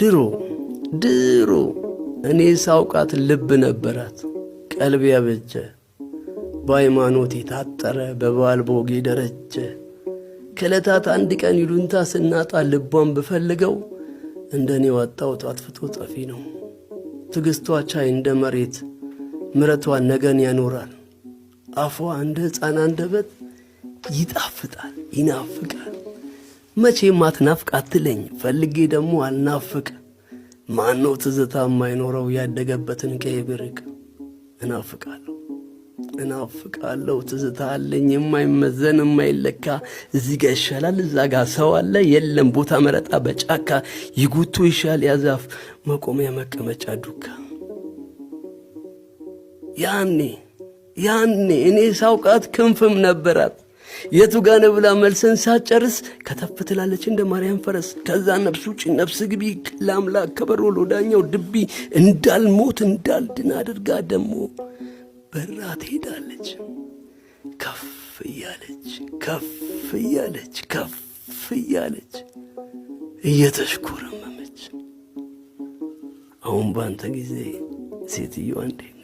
ድሮ ድሮ እኔ ሳውቃት ልብ ነበራት፣ ቀልብ ያበጀ፣ በሃይማኖት የታጠረ፣ በባል ቦግ የደረጀ። ከዕለታት አንድ ቀን ይሉንታ ስናጣ ልቧን ብፈልገው እንደ እኔ ዋጣው አጥፍቶ ጠፊ ነው። ትዕግሥቷ ቻይ እንደ መሬት፣ ምረቷ ነገን ያኖራል። አፏ እንደ ሕፃን አንደበት ይጣፍጣል፣ ይናፍቃል። መቼም አትናፍቅ አትለኝ፣ ፈልጌ ደግሞ አልናፍቅ። ማነው ትዝታ የማይኖረው ያደገበትን ቀዬ ብርቅ? እናፍቃለሁ፣ እናፍቃለሁ። ትዝታ አለኝ የማይመዘን የማይለካ። እዚህ ጋ ይሻላል እዛ ጋ ሰው አለ የለም ቦታ መረጣ በጫካ። ይጉቱ ይሻል ያዛፍ መቆሚያ መቀመጫ ዱካ። ያኔ ያኔ እኔ ሳውቃት ክንፍም ነበራት። የቱ ጋ ነው ብላ መልሰን ሳጨርስ ከተፍ ትላለች እንደ ማርያም ፈረስ። ከዛ ነፍስ ውጪ ነፍስ ግቢ ለአምላክ ከበሮ ለወዳኛው ድቢ እንዳልሞት እንዳልድን አድርጋ ደግሞ በራ ትሄዳለች። ከፍ እያለች ከፍ እያለች ከፍ እያለች እየተሽኮረመመች። አሁን ባንተ ጊዜ ሴትዮዋ እንዴት ናት?